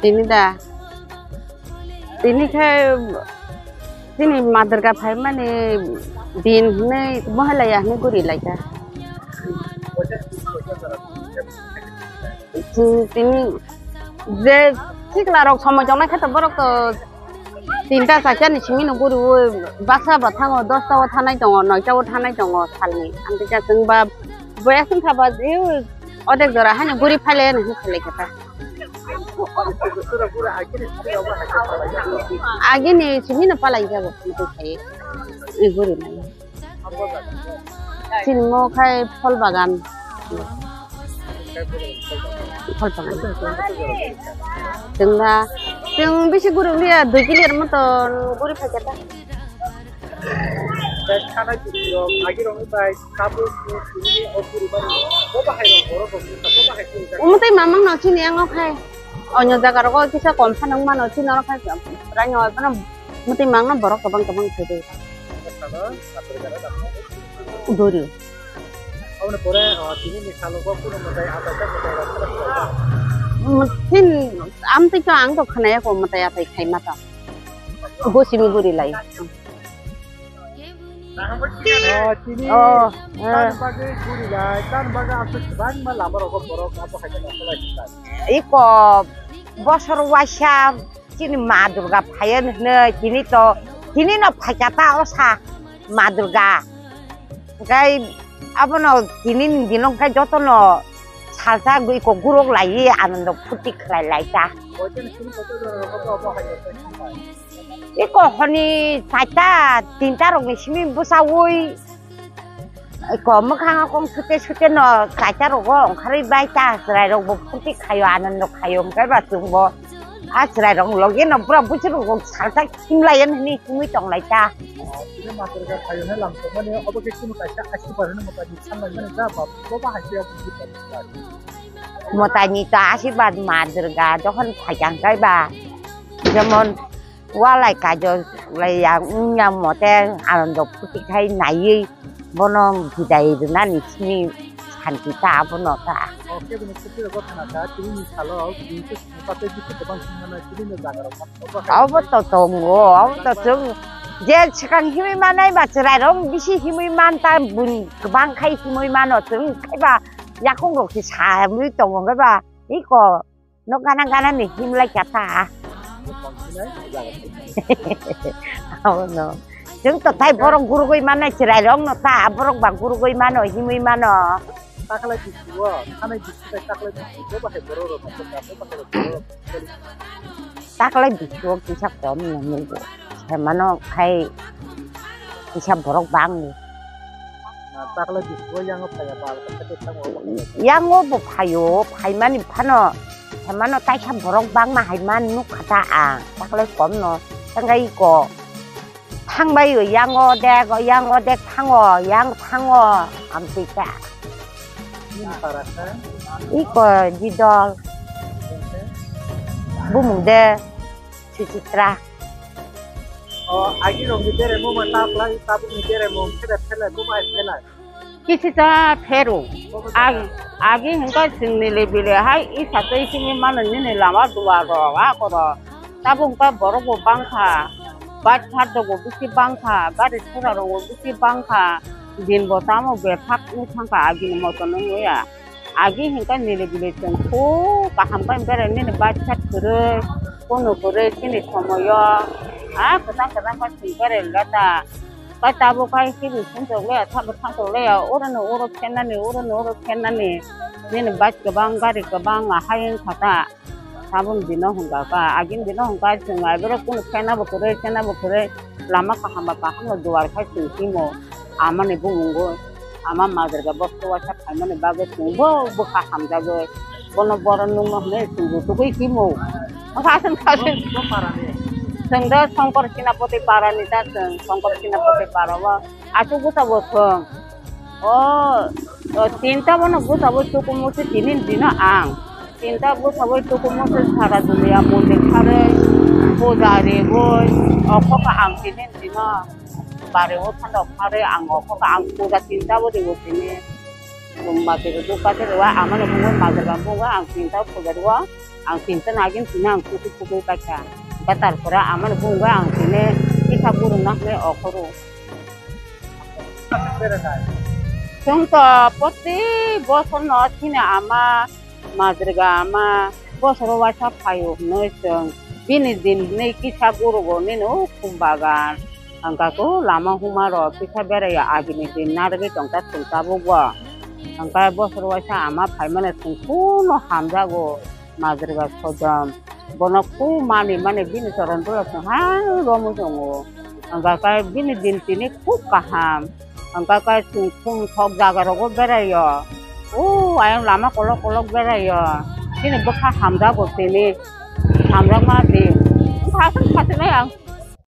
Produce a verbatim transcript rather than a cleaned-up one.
Tini da, tini khe chini ma Durga phaimani din hinwi mohelaya hinwi guri laikha. Hmm, tini je sikla rok somoi tongnai khe to borok to tinta charta ni simi no guri o, baksa bo thango, dosta o thanai tongo, noita o thanai tongo salni. Amtwi khe chwng ba boyas wngkha ba, e, odek jora haino guri phaile hinwi khalai kha ta. Agini simi no palai kha bo, twi khai, e, guri nai. Chini mo khai phol bagan. Phol bagan. Chwng da, chwng bisi gurung liya, dui kilo moton guri phaikha ta. Umtwi mamang no chini yang o khai. Onyo jaga rogo kisa kom phano wngmano, chini oro khai. Rang o phano Muti mangno borok kwbang kwbang thwidi. Duri. Aboni pore, ah, tini ni salo bo kunu mwtai atai khe mwtai rok khna khlai. Mutin amtwi to ang to khwnaya ko mwtai atai khaima to. Gosimi guri lai. Oh, tini Oh, eh. Tan bagwi guri lai, tan bagwi ang to kwbangma lama rogo borok abo hai khe nokholai khlai. Iko bosor waisa Chini Ma Durga phaiya hinwi tini to, tini no phaikha ta o sa Ma Durga. Hwnkhe abono tini ni dino hwnkhe jotono salsa gwi kok gurok laiwi anondo phuti khlai lai ta. Iko honi chaita tinta rokni simi bwsaui Ko mwkhango kong sute sute no kaisa rogo ongkharwi bai ta chwrai rok bo phuti khaio, anondo khaio, hwnkhe ba chwng bo a chwrai rok logi no pura buchuk rok salsa khimlai ya hinwi himwi tong lai ta. Chini master ga khaio ne lam tongmani obo khe chini kaisa asirwad hwnwi mwtai ni sanlai mani ta ba bo ba hai khe. Mwtai ni ta asirwad Ma Durga jokhon phaikha hwnkhe ba jemon Walai kaijo lai ya wngya mote anondo phuti khai naiwi bono bidai rwnani simi santi ta abono ta. O kebini phuti rogo khna kha, tini ni salo bini khe sini patwi bisi kwbang sini mano, tini ni jaga rok ma. Obo to tongo, obo to chwng je swkang himwi manai ba chwrai rok bisi himwi man ta bun kwbang khai himwi mano chwng khai ba yakung rok se samwi tongo hwnkhe ba iko. No gana gana ni himlai kha ta. Abono. Chwng to thai borok gurugwi mano chwrai rok no ta, borok ba gurugwi mano, himwi mano. Taklai bisi o, thanai bisi bai taklai bisi o, bahai borok rok no, bahai rok. Taklai bisi o kisa kom no nugo. Semano khai kisa borok bang ni. Na, taklai bisi o yango phaiya ba, khato thango. Yango bo phaio, phaimani phano, phaimano taisa borok bangma hai man nukha ta ang, taklai kom no, tangkai ko. Thangbai o yango dek, o yango dek thango, yang thango, amtwi ta. Nini para kha? Iko Jidol. Bumung de Suchitra. O, agi rok ni beremo ma taklai, tabuk ni beremo, pheda phelai, bo bai phelai. Kisi ta pheru. Ag-, agi hwnkha chwng nile bile hai isa twi simi mano nini lama duar rok a koro. Tabuk hwnkha borok bo bangkha, bike thar rok bo bisi bangkha, gari thura rok bo bisi bangkha. Din bo tamo bethak wng thangkha agini moto nung ya. Agi hwnkha nile bile chwng khub kaham khe berai nini bike thar kwrwi, kunu kwrwi chini somoyo. A kwchang kwchang khe chwng berai leta. Kai tabuk kai khe bo sumsok le, thangbo thangtok le, oro no oro phenani, oro no oro phenani. Nini bike kwbang, gari kwbang ahai wngkha ta. Tabuk dino hwnka ka, agini dino hwnka chwng aiborok kunu phena bo kwrwi, phena bo kwrwi, lama kaham ba kaham no duar khai chwng timo. Amani bumungo, ama majarga bosto waisa khaimani bagwi chwng bo bwkha hamjagwi. Bono boron nungno hwnwi chwng rutugwi timo. Wngkha aswk sasin. Bo, bo parani? Chwng do Songkor Sinapoti parani ta chwng, Songkor Sinapoti parao. Aswk bwsa bo chwng. O, o, tinta bono bwsa bo tukumu se tini dino ang. Tinta bwsa bo tukumu se sara dunia mondir kharwi, puja riwi, okhokha ang tini dino. Bari o thanda kharwi ang okhokha ang puja tinta bo riwi tini. Majwk rw, bwkha tei rw, amano bungwi majwk rw, bungwi ang tinta puja rw, ang tinta nagin tini ang kuku kuku paikha. Hwnkhe tarpore amano bungwi ang tini kisa guru naknai okhoro. Chwng to proti bosor no chini ama majwk rw ama bosoro waisa phaio hwnwi chwng bini din hwnwi kisa guru bo nini o khum bagan. Hwnkhe khe lama huma rok kisa beraio, agini din narwgwi tongkha chwng tabuk bo. Hwnkhe bosor waisa ama phaimano chwng kuno hamjago majwk rw sodom. Bono khu mani mani bini choron dula chwng hai romwi tongo. Hwnkhe khe bini din tini khub kaham. Hwnkhe khe chwng khum thok jaga rogo beraio. O ayang lama kolok kolok beraio. Chini bwkha hamjago tini. Hamjakma di. Wngkha aswk khatinai ang.